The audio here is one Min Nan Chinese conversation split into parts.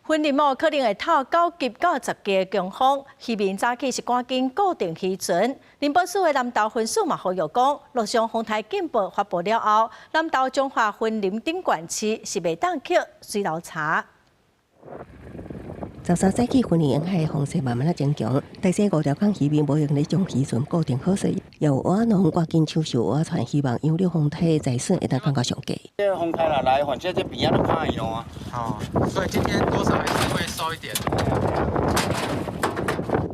雲林哦，可能會透9級到10級的強風，漁民早起是趕緊固定漁船。林保署的南投分署嘛呼籲講，陸上風颱警報發布了後，南投彰化雲林等縣市是袂當抾水流柴。13早起，雲林沿海風勢慢慢仔增強，提醒五條港漁民無閒咧將漁船固定好勢，也有蚵仔農趕緊搶收蚵仔船，希望楊柳風颱災損會當降到上低。這風颱若來，反正這邊仔都歹去咯。哦，所以今天多少還是會收一點。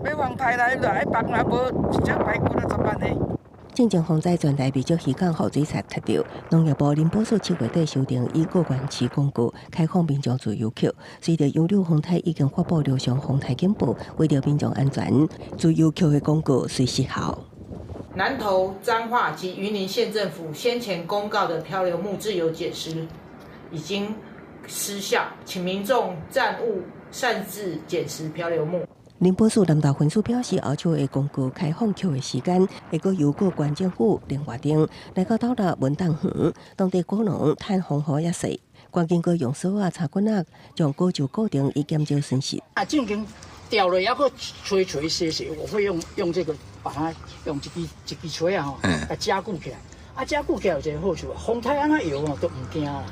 欲風颱來就愛放啊，無一隻排骨啊，怎辦呢？進前風災全台袂少漁港予水賊踢著，農業部林保署7月底修訂以各縣市公告，開放民眾自由抾。隨著楊柳風颱已經發布陸上風颱警報，為著民眾安全，自由抾的公告隨失效。南投、彰化及雲林縣政府先前公告的漂流木自由撿拾已經失效，請民眾暫勿擅自撿拾漂流木。林保署南投分署表示，後續會公告開放抾的時間，會閣由各縣政府另外定。來到斗六文旦園，當地果農趁風雨猶細，趕緊閣用索仔、柴棍仔將果樹固定，以減少損失。啊，正經掉了，猶閣錘錘斜斜，我會用這個把它用一支一支錘仔吼，共加固起來。啊，加固起來有一個好處，風颱按怎搖吼都毋驚啦。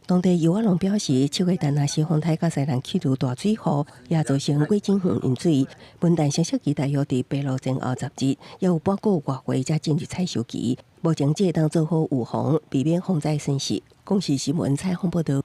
當地蚵仔農表示，7月份若是風颱佮西南氣流大水雨，也造成幾井園淹水。文旦成熟期大約佇白露前後10日，猶有半個外月才進入採收期。目前這會當做好預防，避免風災損失。公視新聞採訪報導。